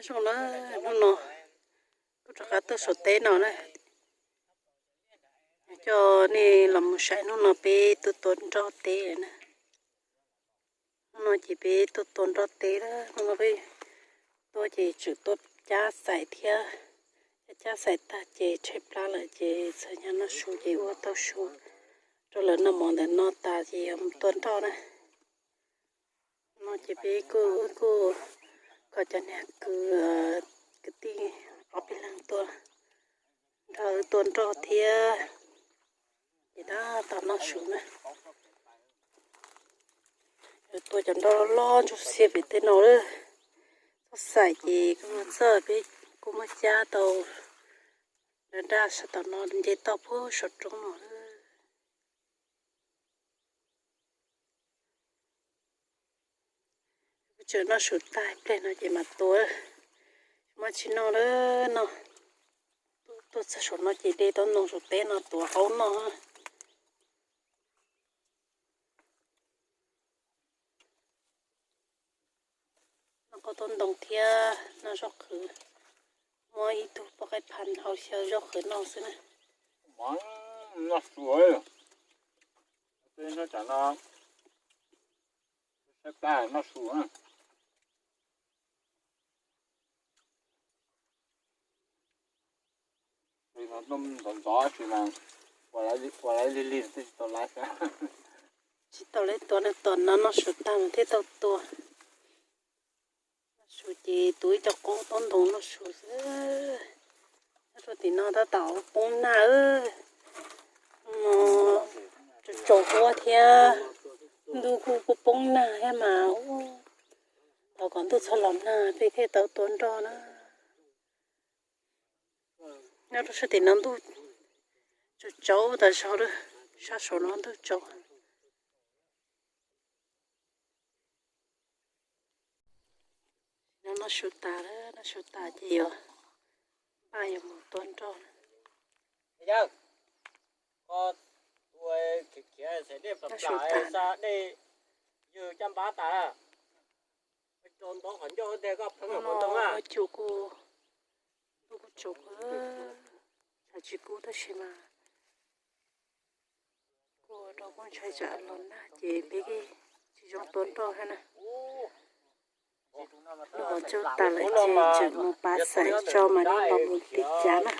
Zoo na, hnub no kuv rov qab tuaj saum teb no na, coj nej los mus saib hnub no peb tuaj tua nroj teb na. Hnub no ces peb tuaj tua nroj teb na, hnub no peb tuaj ces tseem tuaj cab xaim thiab, cab xaim tag ces tshaib plab lawm ces txawm nyob noj su ces ua tau su rau lawv noj mov ntawm no tas ces yog mus tua nroj na. No ces peb kuj, wb kuj kho cov niag kwv, kwv tij ob peb leeg tuaj nrog wb tua nroj thiab, ces tab tom noj su na. Tua cov nroj loj ntsuj xiab pem tej no lawm. Txoj xaim ces kuj txawj peb kuj muab cab tau daj daj sab tom no nce toj puag saum roob no lawm. Kuv tseem noj su tag pliag no ces mam tua, muab tsis noj lawm no. Tuaj txog saum no ces de tau ntoo saum teb no tuav qaub noj. Noj qaub tau ntoo thiab noj zaub qhwv, muab ib tug poj qaib phav hau xyaw zaub qhwv noj xwb na. Noj su, noj su. Ntxov ntxov tsis mas ua li lig lig tsis tau laiv xwb. Tsis tau laiv tua, tua no noj su tag mas thiaj tau tua. Noj su ces tuav ib co qaub taub ntoo noj su xwb. Nyob rau tim no tab tom poob nag, tsaus tsaus huab thiab, ntuj kuj poob nag thiab mas, thov kom ntuj txhob los nag peb thiaj tau tua nroj na. Nyob rau sab tim no ntuj tsaus tsaus tas zog lawm, sab saud no ntuj tsaus. No noj su tas lawm, noj su tas ces yuav npaj yuav mus tua nroj. Noj su tas, ua cua kuj, ntuj kuj tsaus, tshav tsis kub tab sis mas kuj ua rau kuj ntshai tsam los nag ces peb tsis zoo tua nroj thiab na. Noj mov tsau tas lawm ces tseem mus pav xaim tso mam li los mus tiv cav na.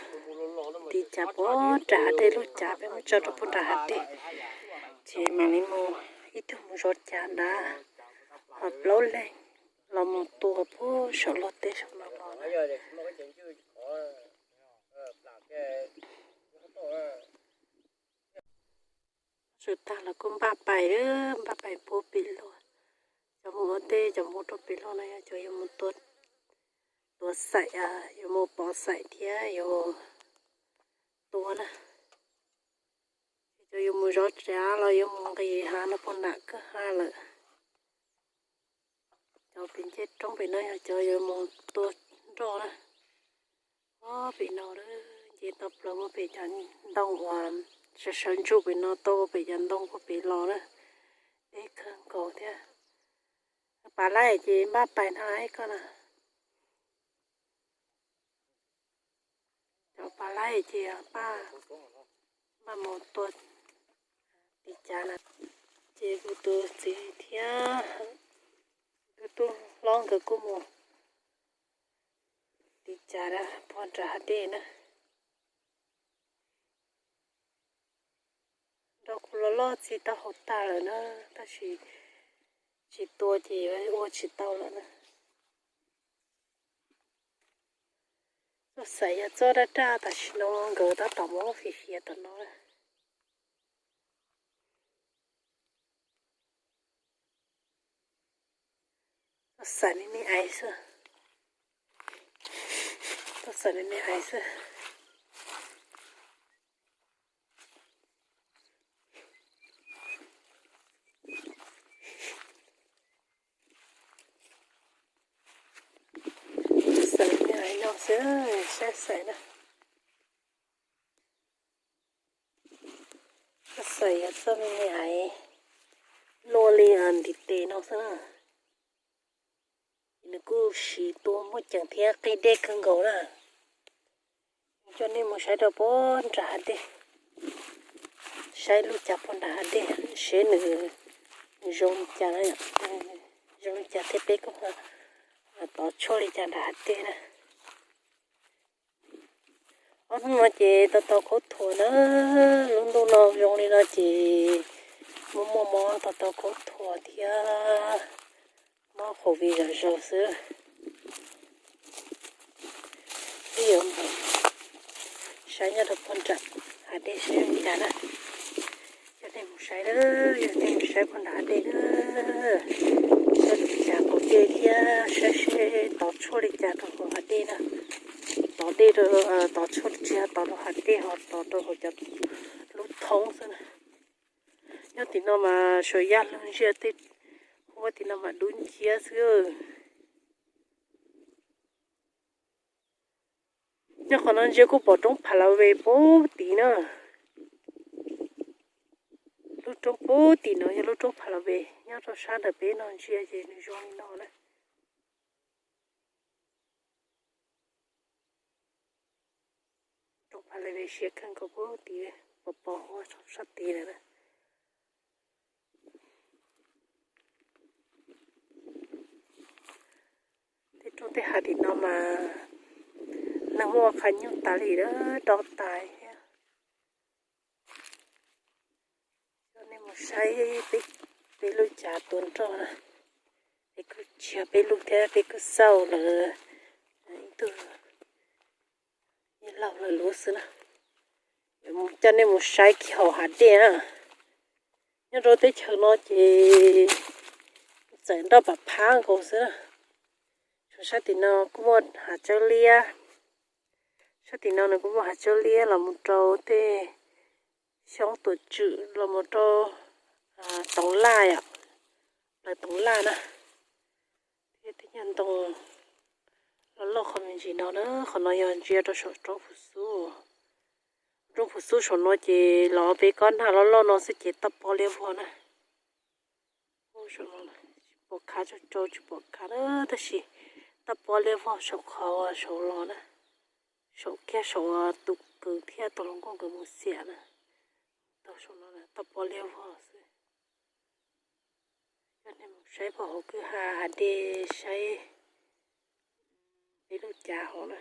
Tiv cav puag nram hav dej, lub cav peb muab tso rau puag nram hav dej, ces mam li mus ib tug mus zov cav ntawd, ho plaub leeg los mus tua puag saum lub teb saum no los na. Su tag los kuj npaj pais, npaj pais puag pem lug. Cov mus ua ntej, cov mus rau pem lug no yog cov yuav mus tua, tua xaim, yuav mus pov xaim thiab yuav tua na. Cov yuav mus zov cav los yuav mus nqis hav no puag nram kwj ha lawm. Cov pem ncej roob pem no yog cov yuav mus tua nroj na. Ob pem no, nce tau plaws puag pem cov ntoo uas sawv sawv ntsug pem no, tau pem cov ntoo puag pem los na. Deb kawg nkaus thiab. Pav laib ces npaj pais no ib koj na. Cov pav laib ces npaj, npaj mus tua tiv cav na. Ces kuv tus txiv thiab kuv tub hlob nkawd kuj mus tiv cav puag nram hav dej na. Nroj kuj loj loj txi taub hau tag lawm na, tab sis tsis tua ces ua tsis tau lawm na. Txoj xaim yog txoj daj daj tam sim no nkawd tab tom muab fiv fiav tom no na. Txoj xaim me me ais xwb, txoj xaim me me ais xwb. Xaim me me ais no xwb, saib xaim na. Txoj xaim yog txoj me me ais luaj li ntiv tes no xwb na. Nws kuj siv tua muaj ceem thiab qig dej kawg nkaus na. Coj nej mus saib rau puag nram hav dej, saib lub cas puag nram hav dej seb nws zoo li cas, zoo li cas thiab peb kuj tov tshuaj li cas nram hav dej na. Ob hnub no ces tau tau khaub thuas na, lub ntuj no zoo li no ces muaj muaj mob tau tau khaub thuas thiab mob covid zom zaws xwb. Twb yuav mus saib nyob rau puag nram hav dej seb li cas na. Coj nej mus saib na, coj nej mus saib puag nram hav dej na, saib li cas pom dej thiab saib seb tov tshuaj li cas rau hauv hav dej na. Tov dej, tov tshuaj tsis yog tov rau hav dej ho tov rau hauv cov lub thoob xwb na. Nyob tim no mas suav yaj hlwb ntsiag tej, huab tim no mas dub nciab xwb. Nyob qhov no ntsia kuj pom roob Pha La Ve puag tid na. Lub roob puag tim no yog lub roob Pha La Ve, nyob rau sab ntawm peb no ntsia ces nws zoo li no na. Roob Pha La Ve siab kawg nkaus puag tid, pos pos huab sab tid lawm na. Tej roob tej hav tim no mas neeg muaj qhov nyuj tas li na, do tas thiab. Coj nej mus saib peb lub cav tua nroj na. Peb kuj tsis yog peb lub thiab, peb kuj xauj lawv ib tug yawg laus lawv lub xwb na. Coj nej mus saib kiag hauv hav dej na. Nyob rau teb chaws no ces txawm nroj pam phab nkaus xwb na. Tshuav sab tim no kuj muaj hav tsawb liab. Sab tim no nws kuj muaj hav tsawb liab los mus rau tej xyoob tuam tswm los mus rau Toov Laj yom, lawv Toov Laj na. Thiab tej nyuag ntoo loj loj qhov me ntsis no na, qhov no yog ntsia rau saum roob Phuv Xub. Roob Phuv Xub saum no ces los peb kob nag loj loj no xwb ces toj pob liab vog na. Tsis pom khav, tsis pom khav na, tab sis toj pob liab vog saum qhov saud los na, saum kiag saum tus kwv thiab tus hluas nkauj nkawd mus xiam na. Tau saum no toj pob liab vog xwb. Coj nej mus saib puag hauv kwj ha hav dej saib peb lub cav hauv na.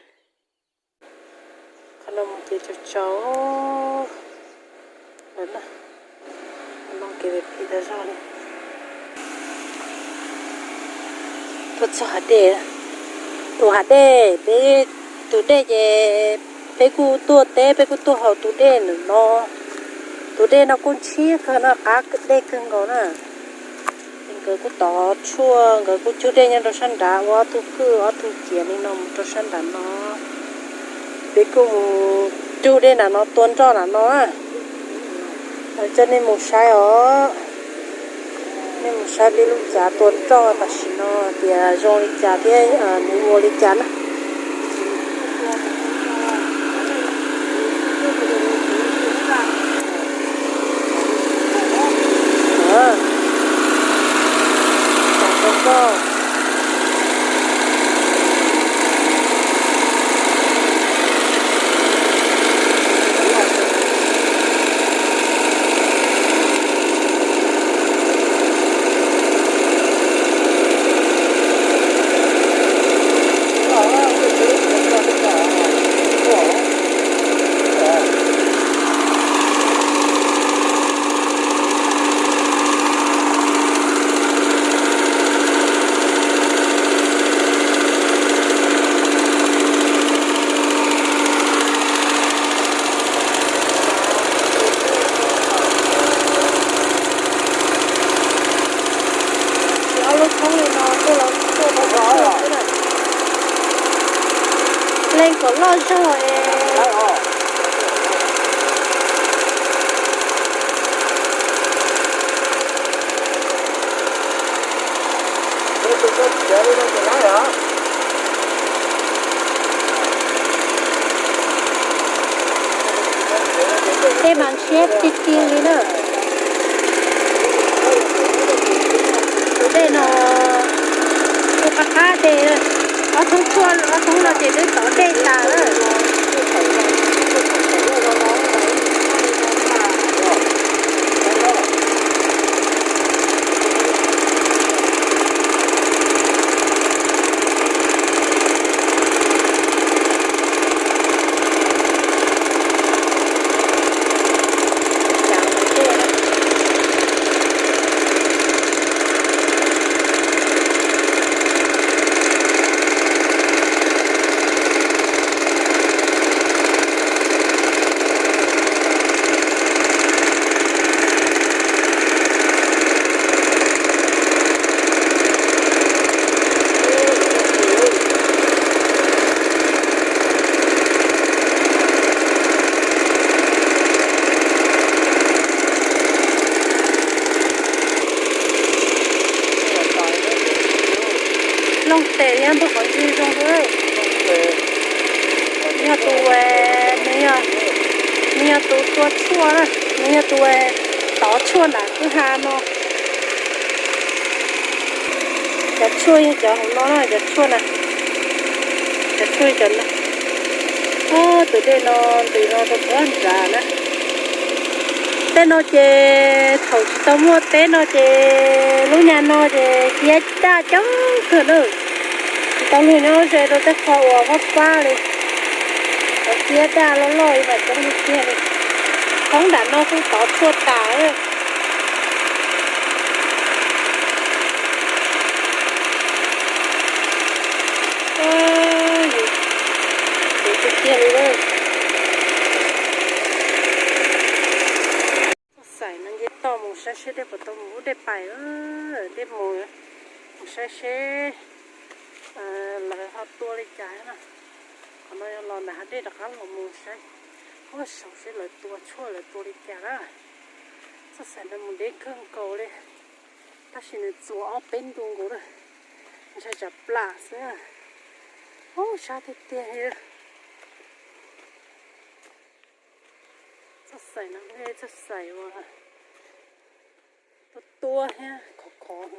Qhov no mus ces tsaus tsaus lawm na. Qhov no kev phem tas zog li. Tuaj txog hav dej, tus hav dej peb, tus dej ces peb kuj tuaj teb, peb kuj tuaj hauv tus dej ntawm no. Tus dej no kuj ntshiab kawg no, qab dej kawg nkaus na. Nkawd kuj tov tshuaj, nkawd kuj cug dej nyob rau sab nrad, ua ob tug kwj ob tug ciav li no mus rau sab nrad no. Peb kuj mus cug dej nram no tua nroj nram no na. Coj nej mus saib os, nej mus saib peb lub cav tua nroj tam sim no tias zoo li cas thiab nws ua li cas na. Ob lub thoob li no tuaj los tuaj tau tau xwb na. Leej kom loj zog es. Tej mas ntshiab tiag tiag li na. Tus dej no kuj qab qab dej na. Tuaj ob tug no ces twb tov dej tas lawm. Looj tes thiab npawg qhov ncig zoo. Nws yog tus, nws yog, nws yog tus tua tshuaj na, nws yog tus tov tshuaj nram kwj ha no. Cov tshuaj yog cov hauv no na, cov tshuaj na, cov tshuaj cov no. Tus dej no ntws no rau puag nrad na. Tej no ces thaum tsis tau muaj teb no ces lub nyab no ces ciab daj coob kawg na. Tsis tau luag nyob ze rau tej qhov uas fab fab li. Cov ciab daj loj loj li mas coob li tiag li. Thoob nram no kuj tov tshuaj tas. Tus tiag tiag li. Xaim no nce toj mus saib seb dej puas tau mus ub dej pais, dej mus, mus saib seb lawv ho tua li cas na. Qhov no yog los ntawm hav dej rov qab los mus saib, ua saum seb lawv tua tshuaj lawv tua li cas na. Txoj xaim no mus deb kawg nkaus li, tab sis nws txuas ob peb ntu nkaus lawm, ntshai tsam plam xwb. Ub, sab tiag tiag li. Txoj xaim no, txoj xaim uas tuab tuab thiab khov khov.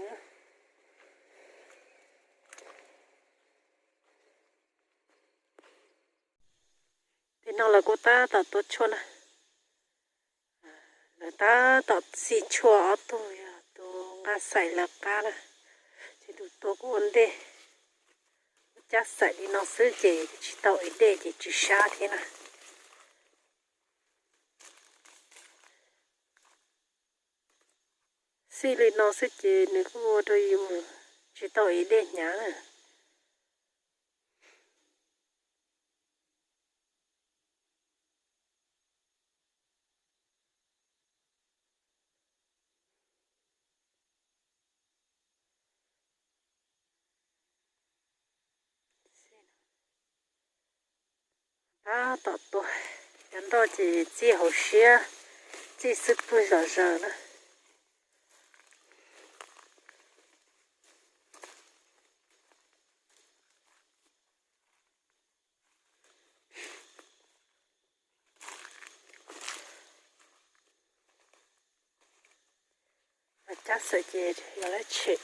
Tim no lawv kuj tab tom tua tshuaj na. Lawv tab tom xij tshuaj ob tug, yog tus nqa xaim lawv qab na, ces tus tua kuj ua ntej. Cab xaim li no xwb ces tsis tau ev dej ces tsis sab thiab na. Xij li no xwb ces nws kuj ua rau yus tsis tau ev dej hnyav na. Tab tom tua, cov ntoj ces txij hauv siab, txij xub pwg zom zaws na. Cab xaim ces yog lawv tshem.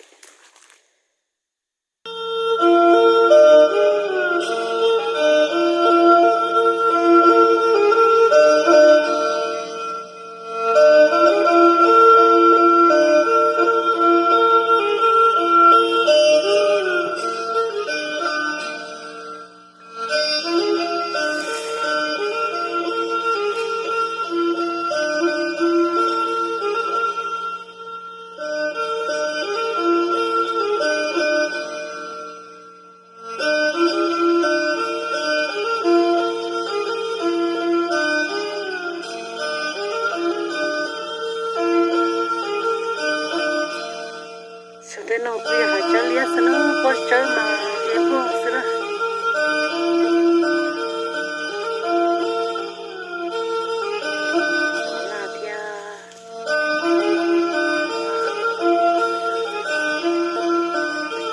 Xyov tej no kuj yog hav tsawb liab xwb na, pob tsawb mas liab vog xwb na. Laj thiab.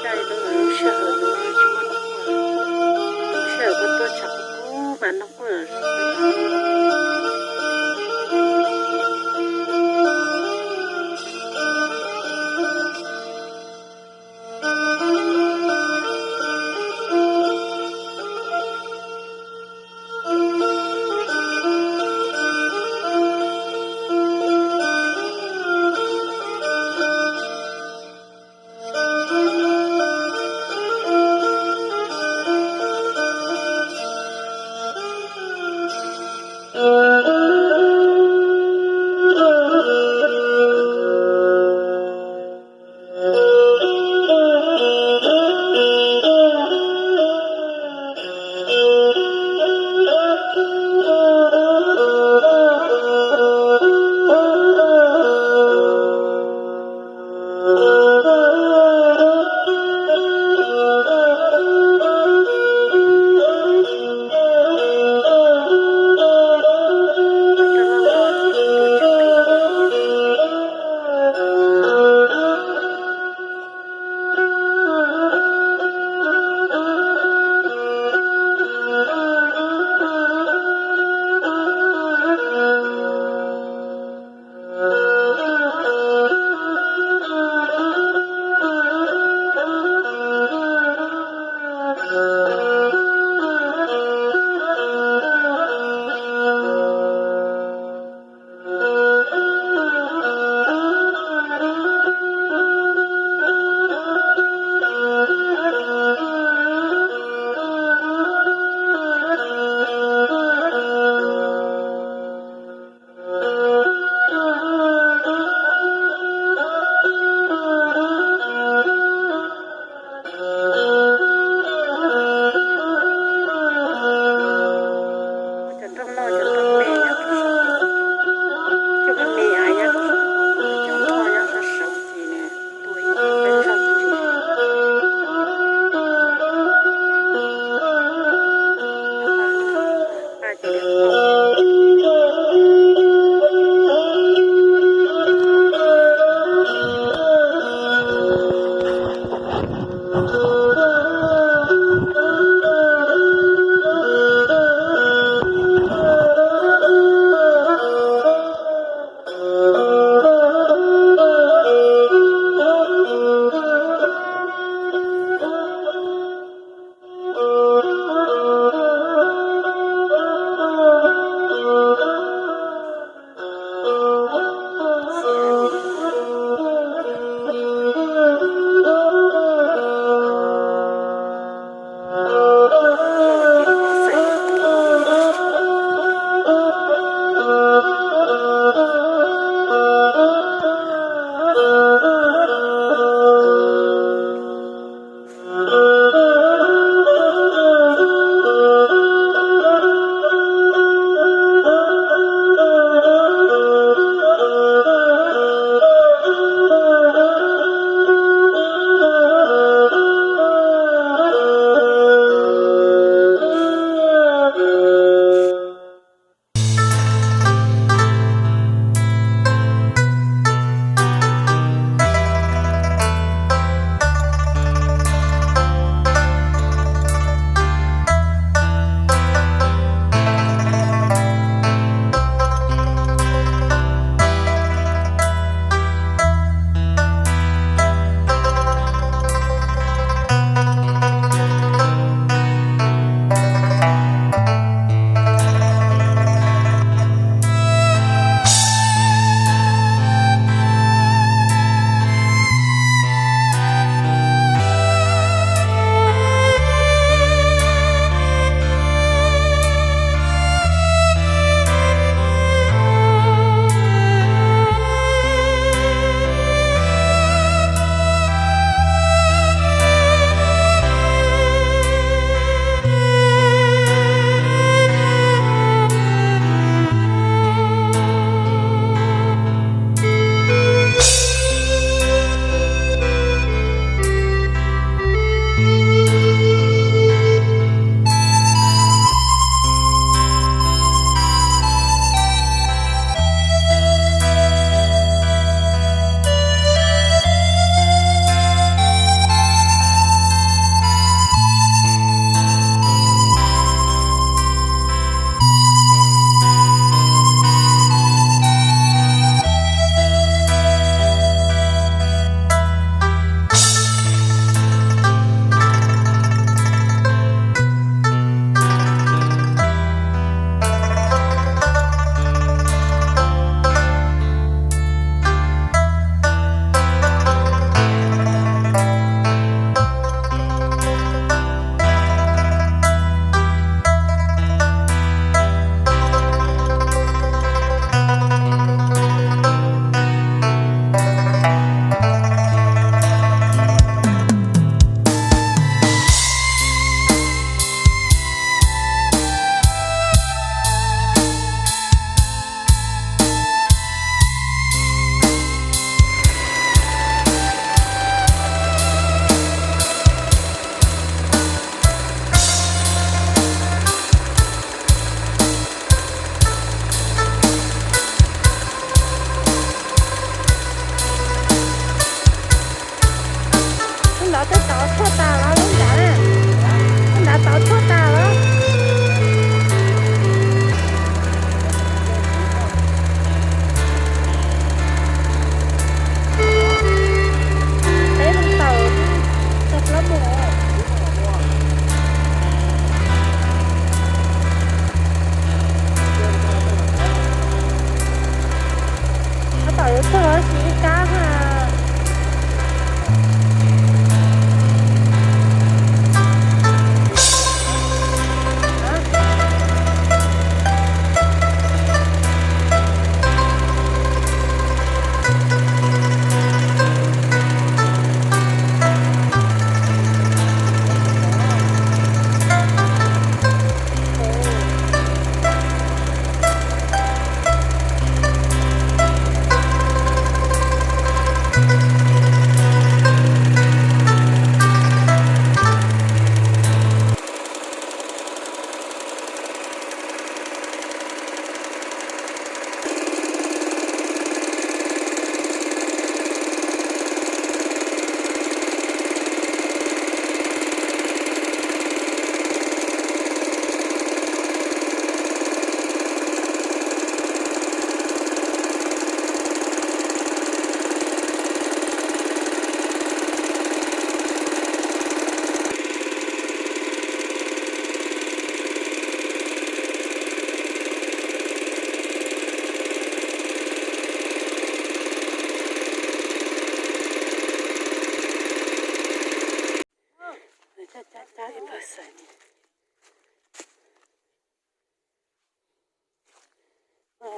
Caij lub sij hawm no tsis muaj noj quaj, lub sij hawm koj tuaj tshav kub kub mas noj quaj zom zaws.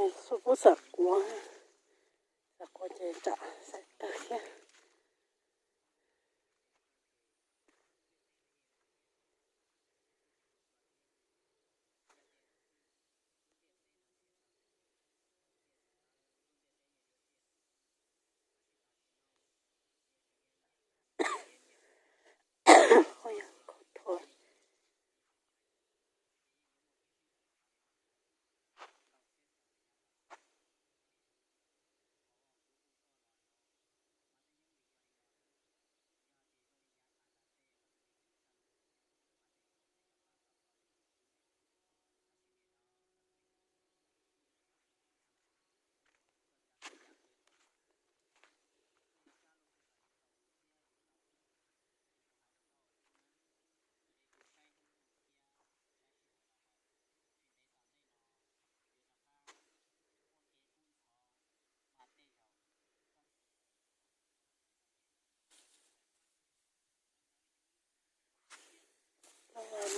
Xub pub xam quav, xam quav ces tsam xaim tawg thiab.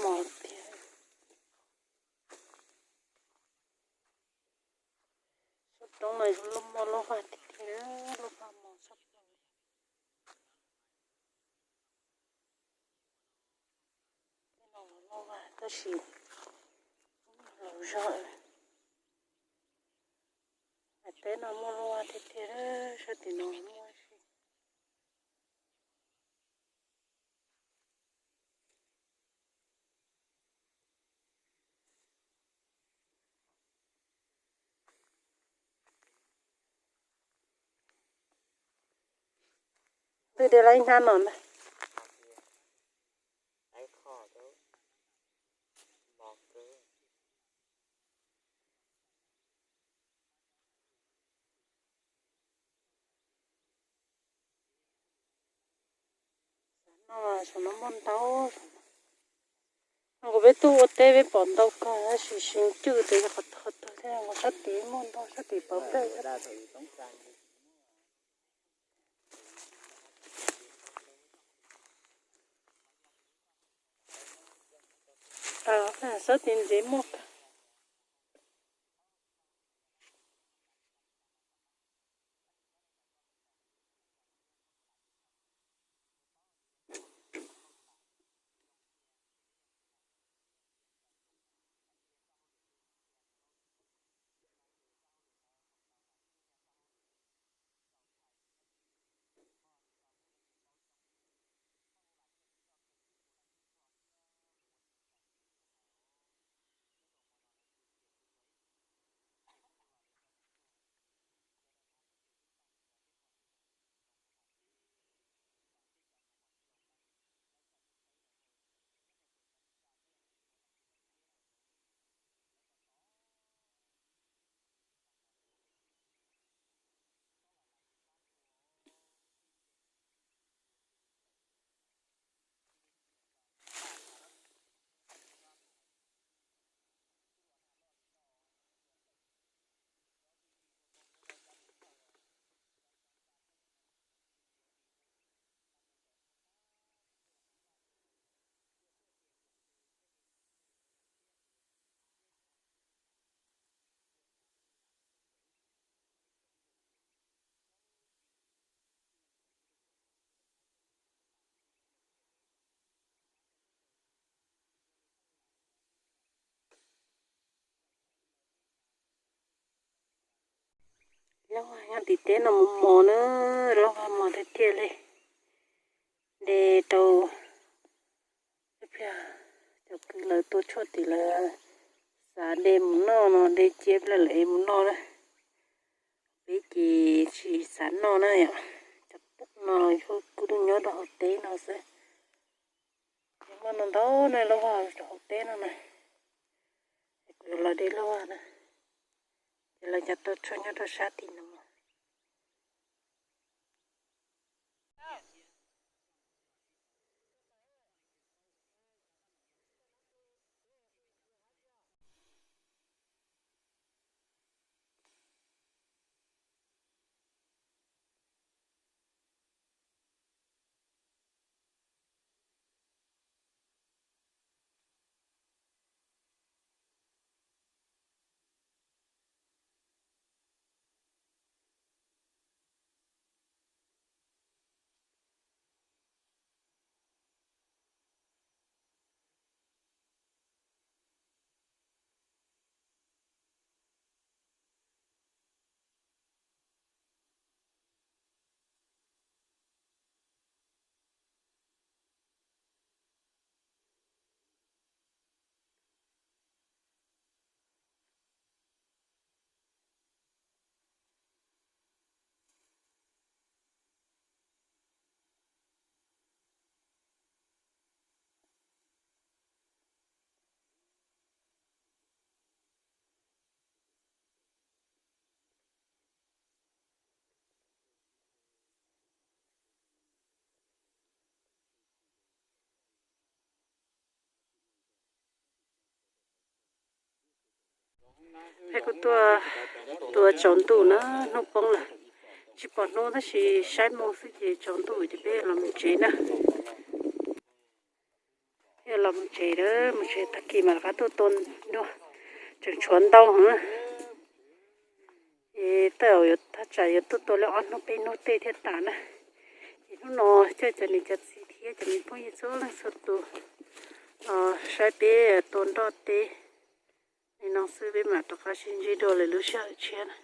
Mos tiag. Sab roob no muaj lauj vag tiag tiag, lauj vag mos sab roob. Tej no lauj vag tab sis los zog. Teb no muaj lauj vag tiag tiag, sab tim no muaj si. Twb de lawm ib hnab no ntag. No saum no muaj ntau. No kuv peb tuaj ua teb peb pom ntau kawg tab sis sis cwj ces yog qhov tog tag thiab, sab tid muaj ntau, sab tid pov nplej. Sab tid ntsev muaj kawg. Lauj vag nyob tim teb no mos mos na, lauj vag mos tiag tiag li. De rau ib pliag cov kwv lawv tua tshuaj tim lawv xav de mus noj no, de cia ib pliag lawv ev mus noj na. Peb ces tsis xav noj na yom, cov pom no kuj nyob rau hauv teb no xwb. Muaj no ntau na, lauj vag rau hauv teb no na. Kuv yuav los de lauj vag na, ces lawv cov tua tshuaj nyob rau sab tim no. Peb kuj tuaj tua tsaus ntuj na, hnub poob lawm, tsis pom hnub tab sis saib moo xwb ces tsaus ntuj ces peb los mus tsev na. Los mus tsev, mus tsev, tag kis mam rov qab tuaj tua dua, tseem tshuav ntau heev. Es tej zaum yuav thaj tsam yuav tuaj tua li ob hnub peb hnub tej thiaj tas na. Ces hnub no coj cov niam cov txiv thiab cov me phooj ywg txhua leej txhua tus los saib peb tua nroj teb li no xwb, peb mam rov qab sib ntsib dua lwm lub sij hawm tshiab na.